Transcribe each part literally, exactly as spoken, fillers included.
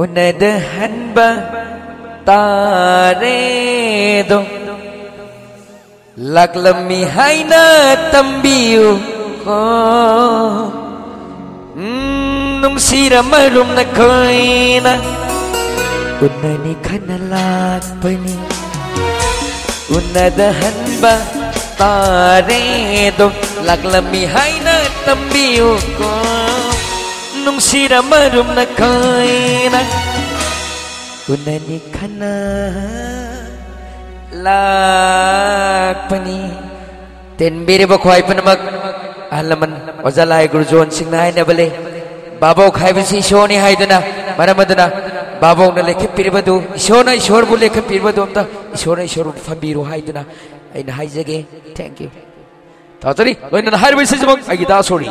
ꯎꯅꯗ ꯍꯟꯕ ꯇꯥꯔꯦꯗꯣ, ꯂꯥꯛꯂꯝꯃꯤ ꯍꯥꯏꯅ ꯇꯝꯕꯤꯌꯨ ꯀꯣ꯫ ꯎꯝ, ꯅꯨꯡꯁꯤꯔ ꯃꯔꯨꯝ ꯅꯈꯣꯏꯅ ꯎꯅꯅꯤ ꯈꯟꯅ ꯂꯥꯛꯄꯅꯤ꯫ ꯎꯅꯗ ꯍꯟꯕ ꯇꯥꯔꯦꯗꯣ, ꯂꯥꯛꯂꯝꯃꯤ ꯍꯥꯏꯅ ꯇꯝꯕꯤꯌꯨ ꯀꯣ꯫ ꯅꯨꯡꯁꯤꯔ ꯃꯔꯨꯝ ꯅꯈꯣꯏꯅ ꯎꯅꯅꯤ ꯈꯟꯅ ꯂꯥꯛꯄꯅꯤ꯫ ꯇꯤꯟꯕꯤꯔꯤꯕ ꯈ꯭ꯋꯥꯏ ꯄꯨꯝꯅꯃꯛ, ꯑꯍꯜ ꯂꯃꯟ, ꯑꯣꯖꯥ ꯂꯥꯏ ꯒꯨꯔꯨꯖꯣꯟꯁꯤꯡꯅ ꯍꯥꯏꯅꯕ ꯂꯩ, ꯚꯥꯕꯣꯛ ꯍꯥꯏꯕꯁꯤ ꯏꯁꯣꯔꯅꯤ ꯍꯥꯏꯗꯨꯅ, ꯃꯔꯝ ꯑꯗꯨꯅ ꯚꯥꯕꯣꯛꯅ ꯂꯦꯞꯈꯠꯄꯤꯔꯤꯕꯗꯨ, ꯏꯁꯣꯔꯅ ꯏꯁꯣꯔꯕꯨ ꯂꯦꯞꯈꯠꯄꯤꯔꯤꯕꯗꯨ ꯑꯝꯇ ꯏꯁꯣꯔꯅ ꯏꯁꯣꯔꯕꯨ ꯐꯝꯕꯤꯔꯨ ꯍꯥꯏꯗꯨꯅ ꯑꯩꯅ ꯍꯥꯏꯖꯒꯦ꯫ Thank you꯫ ꯊꯥꯖꯔꯤ ꯂꯣꯏꯅꯅ ꯍꯥꯏꯔꯤꯕ ꯏꯁꯩꯁꯤꯃꯛ ꯑꯩꯒꯤ ꯗꯥ ꯁꯣꯔꯤ꯫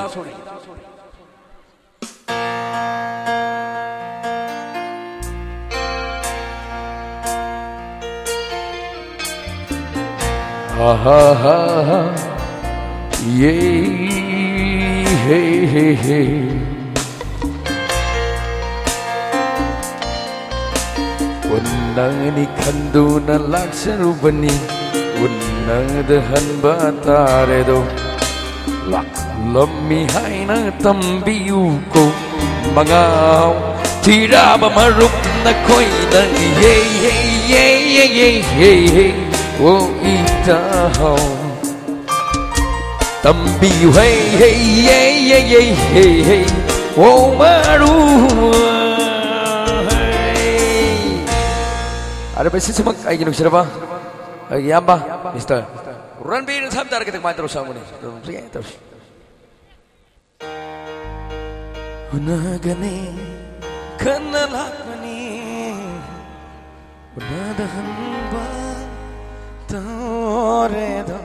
Ha ha ha ha. Yeah. Hey hey hey. ꯎꯟꯅꯅꯤ ꯈꯟꯗꯨꯅ ꯂꯥꯛꯆꯔꯨꯕꯅꯤ, ꯎꯟꯅꯗ ꯍꯟꯕ ꯇꯥꯔꯦꯗꯣ, ꯂꯥꯛꯂꯝꯃꯤ ꯍꯥꯏꯅ ꯇꯝꯕꯤꯌꯨꯀꯣ꯫ ꯃꯉꯥꯎ ꯊꯤꯔꯕ ꯃꯔꯨꯞ ꯅꯈꯣꯏꯗ, ꯌꯦ ꯌꯦ ꯌꯦ ꯌꯦ ꯌꯦ ꯌꯦ ꯌꯦ, ꯑꯣ ꯏꯇꯥꯎ꯫ ꯇꯝꯕꯤꯌꯨ ꯍꯩ ꯍꯩ ꯌꯩ ꯌꯩ ꯌꯩ ꯍꯩ ꯍꯩ꯫ ꯑꯣ ꯃꯔꯨ ꯍꯩ꯫ ꯑꯔꯦ ꯕꯁꯤ ꯁꯨꯃꯛ ꯑꯩꯒꯤ ꯅꯨꯡꯁꯤꯔꯕ ꯑꯩꯒꯤ ꯏꯌꯥꯝꯕ ꯃꯤꯁꯇꯔ ꯔꯟꯕꯤꯔ ꯁꯝ ꯇꯥꯔꯒꯗꯤ ꯀꯃꯥꯏꯅ ꯇꯧꯔ ꯁꯥꯡꯕꯅꯤ? ꯇꯧꯁꯤ, ꯇꯧꯁꯤ꯫ ꯎꯅꯒꯅꯤ ꯈꯟꯅ ꯂꯥꯛꯄꯅꯤ, ꯎꯅꯗ ꯍꯟꯕ ꯇꯧꯔꯦꯗꯣ꯫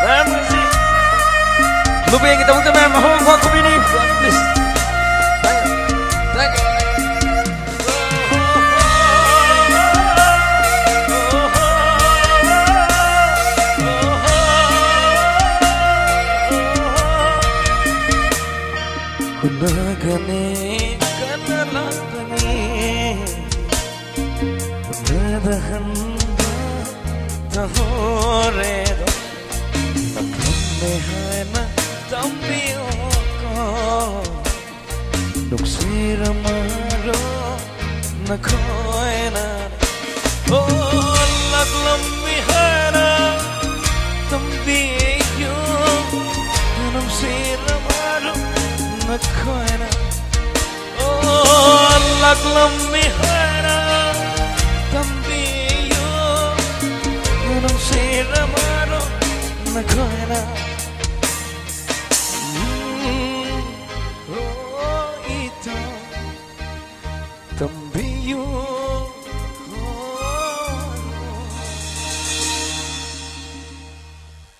ꯃꯌꯥꯝ ꯑꯁꯤ ꯅꯨꯄꯤꯒꯤꯗꯃꯛꯇ ꯃꯌꯥꯝ ꯑꯍꯣꯡ ꯈꯨꯕꯤꯅꯤ꯫ Please. Thank you. Thank you. ꯎꯅꯒꯅꯤ ꯀꯟꯅ ꯂꯥꯛꯄꯅꯤ, ꯎꯅꯗ ꯍꯟꯕ ꯇꯧꯔꯦꯗꯣ, ꯅꯛꯂꯝꯃꯦ ꯍꯥꯏꯅ ꯇꯝꯕꯤꯌꯨꯀꯣ, ꯅꯨꯡꯁꯤꯔꯝꯃꯔꯣꯏ ꯅꯈꯣꯏꯅ꯫ ꯑꯣ, ꯂꯥꯛꯂꯝꯃꯤ ꯍꯥꯏꯅ ꯇꯝꯕꯤꯌꯨ, ꯅꯨꯡꯁꯤꯔꯝꯃꯔꯣꯏ ꯅꯈꯣꯏꯅ꯫ ꯑꯣ, ꯂꯥꯛꯂꯝꯃꯤ ꯍꯥꯏꯅ ꯇꯝꯕꯤꯌꯨ, ꯅꯨꯡꯁꯤꯔꯝꯃꯔꯣꯏ ꯅꯈꯣꯏꯅ꯫ ꯎꯝ, ꯑꯣ, ꯏꯇꯥꯎ, ꯇꯝꯕꯤꯌꯨ꯫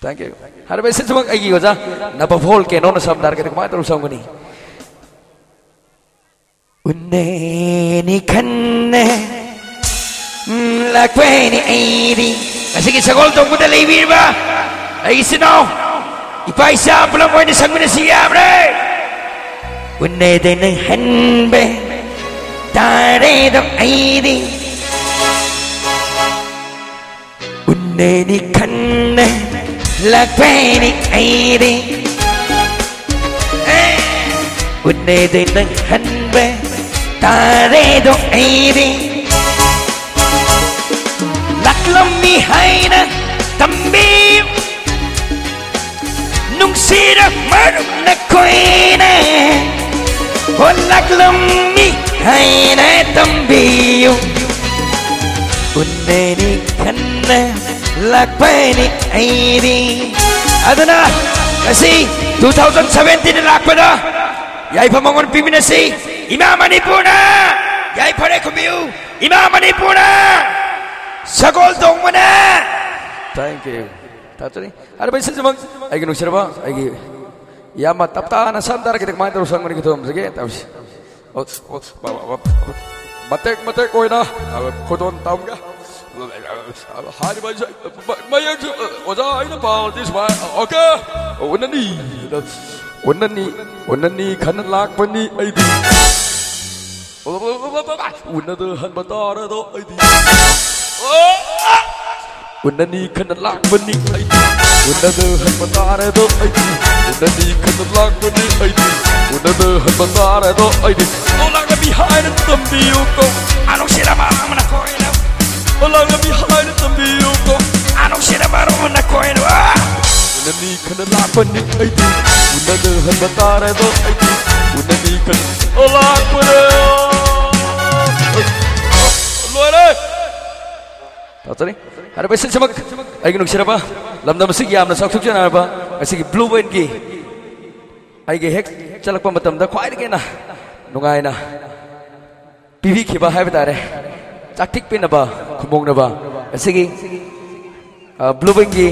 Thank you. ꯍꯥꯏꯔꯤꯕ ꯏꯁꯩꯁꯤꯃꯛ ꯑꯩꯒꯤ ꯑꯣꯖꯥ ꯅꯕꯐꯣꯜ ꯀꯦꯅꯣꯅ ꯁꯝꯗꯥꯔꯒꯗꯤ ꯀꯃꯥꯏꯅ ꯇꯧꯔ ꯁꯝꯒꯅꯤ? ꯎꯟꯅꯦꯅꯤ ꯈꯟꯅꯦ, ꯎꯝ, ꯂꯥꯛꯄꯩꯅꯤ ꯑꯩꯗꯤ꯫ ꯉꯁꯤꯒꯤ ꯁꯒꯣꯜ ꯇꯣꯡꯕꯗ ꯂꯩꯕꯤꯔꯤꯕ ꯑꯩꯒꯤ ꯏꯆꯤꯟ ꯏꯅꯥꯎ, ꯏꯄꯥ ꯏꯆꯥ ꯄꯨꯂꯞ ꯑꯣꯏꯅ ꯁꯛꯃꯤꯟꯅꯁꯤ ꯌꯥꯕ꯭ꯔꯦ? ꯎꯟꯅꯦꯗꯅ ꯍꯟꯕꯦ ꯇꯥꯔꯦꯗꯣ ꯑꯩꯗꯤ, ꯎꯟꯅꯦꯅꯤ ꯈꯟꯅꯦ ꯂꯥꯛꯄꯩꯅꯤ ꯑꯩꯗꯤ꯫ ꯑꯦ! ꯎꯟꯅꯦꯗꯅ ꯍꯟꯕꯦ ꯇꯥꯔꯦꯗꯣ ꯑꯩꯗꯤ, ꯂꯥꯛꯂꯝꯃꯤ ꯍꯥꯏꯅ ꯇꯝꯕꯤꯌꯨ, ꯅꯨꯡꯁꯤꯔ ꯃꯔꯨꯞ ꯅꯈꯣꯏꯅ꯫ ꯍꯣꯜꯂꯛꯂꯝꯃꯤ ꯍꯥꯏꯅ ꯇꯝꯕꯤꯌꯨ, ꯎꯟꯅꯦꯅꯤ ꯈꯟꯅ ꯂꯥꯛꯄꯩꯅꯤ ꯑꯩꯗꯤ꯫ ꯑꯗꯨꯅ ꯉꯁꯤ two thousand seventeen ꯂꯥꯛꯄꯗ ꯌꯥꯏꯐ ꯃꯉꯣꯟ ꯄꯤꯃꯤꯟꯅꯁꯤ꯫ ꯏꯃꯥ ꯃꯅꯤꯄꯨꯔꯅ ꯌꯥꯏꯐꯔꯦ ꯈꯨꯝꯕꯤꯌꯨ꯫ ꯏꯃꯥ ꯃꯅꯤꯄꯨꯔꯅ ꯁꯒꯣꯜ ꯇꯣꯡꯕꯅ꯫ Thank you꯫ ꯇꯥꯆꯔꯤ꯫ ꯍꯥꯏꯔꯤꯕ ꯏꯁꯩꯁꯤꯃꯛ ꯑꯩꯒꯤ ꯅꯨꯡꯁꯤꯔꯕ ꯑꯩꯒꯤ ꯏꯌꯥꯝꯕ ꯇꯞꯇꯥꯅ ꯁꯝꯗꯔꯒꯗꯤ ꯀꯃꯥꯏꯅ ꯇꯧꯔ ꯁꯪꯕꯅꯤ ꯈꯨꯗꯣꯝꯁꯤꯒꯤ ꯇꯧꯁꯤ꯫ ꯑꯣ, ꯑꯣ, ꯃ-, ꯃ-, ꯃ-, ꯃꯇꯦꯛ ꯃꯇꯦꯛ ꯑꯣꯏꯅ, ꯑ, ꯈꯨꯗꯣꯟ ꯇꯝꯒꯦ꯫ ꯍꯥꯏꯔꯤꯕ ꯏꯁꯩ, ꯃ-, ꯃꯌꯦꯛꯁꯨ, ꯑ, ꯑꯣꯖꯥ ꯑꯩꯅ ꯄꯥꯕꯗꯤ ꯁꯨꯃꯥꯏꯅ, ꯑꯣꯀꯦ, ꯎꯅꯅꯤ꯫ ꯎꯅꯅꯤ, ꯎꯅꯅꯤ ꯈꯟꯅ ꯂꯥꯛꯄꯅꯤ ꯑꯩꯗꯤ꯫ ꯎꯅꯗ ꯍꯟꯕ ꯇꯥꯔꯦꯗꯣ ꯑꯩꯗꯤ꯫ ꯎꯅꯅꯤ ꯈꯟꯅ ꯂꯥꯛꯄꯅꯤ ꯑꯩꯗꯤ꯫ ꯎꯅꯗ ꯍꯟꯕ ꯇꯥꯔꯦꯗꯣ ꯑꯩꯗꯤ꯫ ꯎꯅꯅꯤ ꯈꯟꯅ ꯂꯥꯛꯄꯅꯤ ꯑꯩꯗꯤ꯫ ꯎꯅꯗ ꯍꯟꯕ ꯇꯥꯔꯦꯗꯣ ꯑꯩꯗꯤ꯫ ꯑꯣ ꯂꯥꯛꯂꯕꯤ ꯍꯥꯏꯅ ꯇꯝꯕꯤꯌꯨꯀꯣ꯫ ꯑꯅꯧꯁꯤꯔ ꯃꯔꯝꯅ ꯀꯣꯏꯅ꯫ ꯑꯣ ꯂꯥꯛꯂꯕꯤ ꯍꯥꯏꯅ ꯇꯝꯕꯤꯌꯨꯀꯣ꯫ ꯑꯅꯧꯁꯤꯔ ꯃꯔꯝꯅ ꯀꯣꯏꯅ꯫ ꯎꯅꯅꯤ ꯈꯟꯅ ꯂꯥꯛꯄꯅꯤ ꯑꯩꯗꯤ꯫ ꯎꯅꯗ ꯍꯟꯕ ꯇꯥꯔꯦꯗꯣ ꯑꯩꯗꯤ꯫ ꯎꯅꯅꯤ ꯈꯟꯅ ꯂꯥꯛꯄꯅꯦ꯫ ꯂꯣꯏꯔꯦ꯫ ꯇꯥꯆꯔꯤ꯫ ꯍꯥꯏꯔꯤꯕ ꯏꯁꯩꯁꯤꯃꯛ ꯑꯩꯒꯤ ꯅꯨꯡꯁꯤꯔꯕ ꯂꯝꯗꯝ ꯑꯁꯤꯒꯤ ꯌꯥꯝꯅ ꯆꯥꯎꯊꯣꯛꯆꯅꯔꯕ ꯉꯁꯤꯒꯤ ꯕ꯭ꯂꯨ ꯋꯦꯟꯒꯤ ꯑꯩꯒꯤ ꯍꯦꯛ ꯆꯠꯂꯛꯄ ꯃꯇꯝꯗ ꯈ꯭ꯋꯥꯏꯗꯒꯤ ꯍꯦꯟꯅ ꯅꯨꯡꯉꯥꯏꯅ ꯄꯤꯕꯤꯈꯤꯕ ꯍꯥꯏꯕ ꯇꯥꯔꯦ꯫ ꯆꯥꯛꯊꯤꯛ ꯄꯤꯅꯕ, ꯈꯨꯃꯣꯡꯅꯕ ꯑꯁꯤꯒꯤ, ꯑ, ꯕ꯭ꯂꯨ ꯋꯦꯟꯒꯤ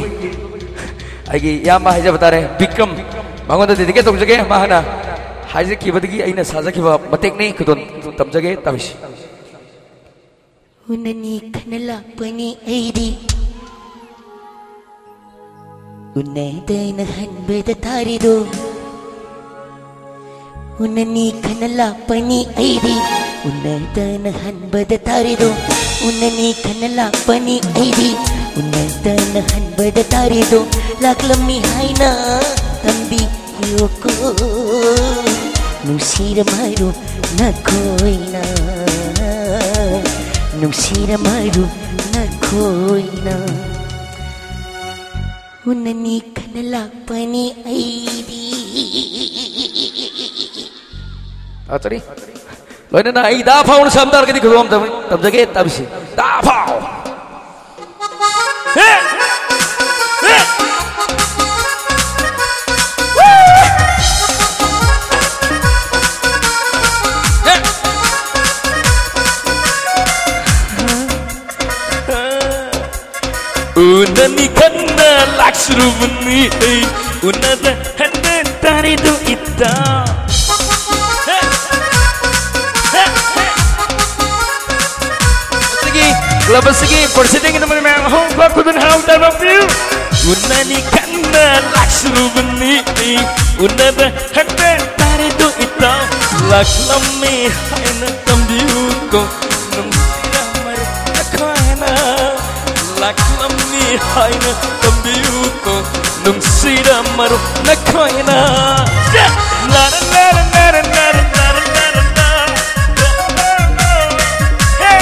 ꯑꯩꯒꯤ ꯏꯌꯥꯝꯕ ꯍꯥꯏꯖꯕ ꯇꯥꯔꯦ, ꯕꯤꯀ꯭ꯔꯝ, ꯃꯉꯣꯟꯗ ꯗꯦꯗꯤꯀꯦꯠ ꯇꯧꯖꯒꯦ꯫ ꯃꯥꯅ ꯍꯥꯏꯖꯈꯤꯕꯗꯒꯤ ꯑꯩꯅ ꯁꯥꯖꯈꯤꯕ ꯃꯇꯦꯛꯅꯤ꯫ ꯈꯨꯗꯣꯜ ꯇꯝꯖꯒꯦ꯫ ꯇꯥꯕꯤꯁꯤ꯫ ꯎꯅꯅꯤ ꯈꯟꯅ ꯂꯥꯛꯄꯅꯤ ꯑꯩꯗꯤ꯫ ꯎꯅꯗꯅ ꯍꯟꯕꯗ ꯇꯥꯔꯤꯗꯣ꯫ ꯎꯅꯅꯤ ꯈꯟꯅ ꯂꯥꯛꯄꯅꯤ ꯑꯩꯗꯤ꯫ ꯎꯅꯗꯅ ꯍꯟꯕꯗ ꯇꯥꯔꯤꯗꯣ꯫ ꯎꯅꯅꯤ ꯈꯟꯅ ꯂꯥꯛꯄꯅꯤ ꯑꯩꯗꯤ꯫ ꯎꯅꯗꯅ ꯍꯟꯕꯗ ꯇꯥꯔꯤꯗꯣ꯫ ꯂꯥꯛꯂꯝꯃꯤ ꯍꯥꯏꯅ ꯇꯝꯕꯤ ꯌꯣꯀꯣ ꯅꯨꯡꯁꯤꯔ ꯃꯥꯏꯔꯨ ꯅꯈꯣꯏꯅ ꯅꯨꯡꯁꯤꯔ ꯃꯥꯏꯔꯨ ꯅꯈꯣꯏꯅ ꯎꯅꯅꯤ ꯈꯟꯅ ꯂꯥꯛꯄꯅꯤ ꯑꯩꯗꯤ꯫ ꯇꯥꯆꯔꯤ꯫ ꯂꯣꯏꯅꯅ ꯑꯩ ꯗꯥ ꯐꯥꯎꯅ ꯁꯝ ꯇꯥꯔꯒꯗꯤ ꯈꯨꯗꯣꯝ ꯇꯝꯖꯒꯦ꯫ ꯇꯥꯕꯤꯁꯤ꯫ ꯗꯥ ꯐꯥꯎ꯫ ꯎꯅꯅꯤ ꯈꯟꯅ ꯂꯥꯛꯆꯔꯨꯕꯅꯤ ꯑꯩ꯫ ꯎꯅꯗ ꯍꯟꯕ ꯇꯥꯔꯤꯗꯨ ꯏꯇꯥ꯫ ꯑꯗꯒꯤ ꯇꯕꯁꯤꯒꯤ ꯄꯨꯔꯁꯤꯗꯒꯤ ꯅꯃꯅ ꯃꯌꯥꯝ ꯑꯍꯣꯡꯕ ꯈꯨꯗꯨꯟ ꯍꯔꯥꯎ ꯇꯥꯕ ꯄꯤꯌꯨ꯫ ꯎꯅꯅꯤ ꯈꯟꯅ ꯂꯥꯛꯆꯔꯨꯕꯅꯤ, ꯎꯅꯕ ꯍꯟꯕ ꯇꯥꯔꯦꯗꯣ ꯏꯇꯥꯎ꯫ ꯂꯥꯛꯂꯝꯃꯤ ꯍꯥꯏꯅ ꯇꯝꯕꯤꯌꯨꯀꯣ, ꯅꯨꯡꯁꯤꯔꯝꯃꯔꯣꯏ ꯅꯈꯣꯏꯅ꯫ ꯂꯥꯛꯂꯝꯃꯤ ꯍꯥꯏꯅ ꯇꯝꯕꯤꯌꯨꯀꯣ, ꯅꯨꯡꯁꯤꯔꯝꯃꯔꯣꯏ ꯅꯈꯣꯏꯅ꯫ ꯂꯥꯔꯥ, ꯂꯥꯔꯥ, ꯂꯥꯔꯥ, ꯂꯥꯔꯥ, ꯂꯥꯔꯥ, ꯂꯥꯔꯥ, ꯂꯥꯔꯥ꯫ ꯍꯦ!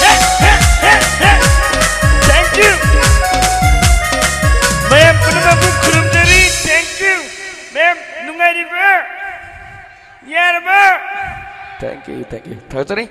ꯍꯦ, ꯍꯦ, ꯍꯦ, ꯍꯦ! Thank you. ꯃꯌꯥꯝ ꯄꯨꯝꯅꯃꯛꯄꯨ ꯈꯨꯔꯨꯝꯖꯔꯤ꯫ Thank you. ꯃꯌꯥꯝ ꯅꯨꯡꯉꯥꯏꯔꯤꯕ꯭ꯔꯥ? ꯌꯥꯔꯕ? Thank you, thank you. ꯊꯥꯒꯠꯆꯔꯤ꯫